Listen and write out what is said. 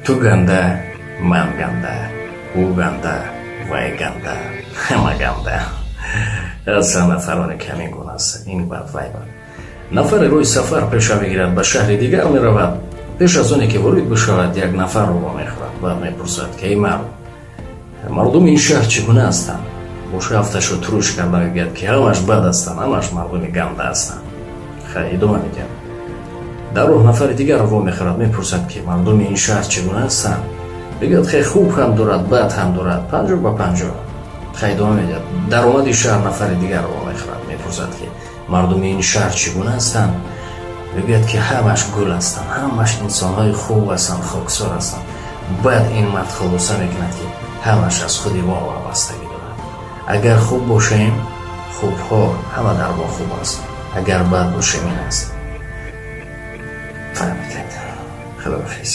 Ту ганда, ман ганда, ӯ ганда, вай ганда, ҳама ганда. Ҳастанд нафароне, ки ҳамин гуна аст: ин бад, вай бад. Нафаре рӯи сафар пеша мегирад, ба шаҳри дигар меравад. Пеш аз оне ки ворид бишавад, як нафарро вомехӯрад. Баъд мепурсад, ки: «Эй мард, мардуми ин шаҳр чӣ гуна ҳастанд?» Боша афташро туруш карда мегӯяд, ки ҳамаш бад ҳастанд, ҳамаш мардуми ганда ҳастанд. Хай, идома медиҳад. Дар роҳ нафари дигарро вомехӯрад, мепурсад, ки мардуми ин шаҳр чӣ гуна ҳастанд? Мегӯяд: «Хай, хуб ҳам дорад, бад ҳам дорад, 50 ба 50». Хай, идома медиҳад. Дар омади шаҳр нафари дигарро вомехӯрад, мепурсад, ки мардуми ин шаҳр чӣ гуна ҳастанд? Мегӯяд, ки ҳамаш гул ҳастанд, ҳамаш инсонҳои хуб ҳастанд, хоксор ҳастанд. Баъд ин мард хулоса мекунад, ки ҳамаш аз худи мо вобастагӣ дорад. Агар хуб бошем, хубҳо ҳама дар мо хуб аст, агар бад бошем, ин аст. Фаҳмидед? Худоҳофиз.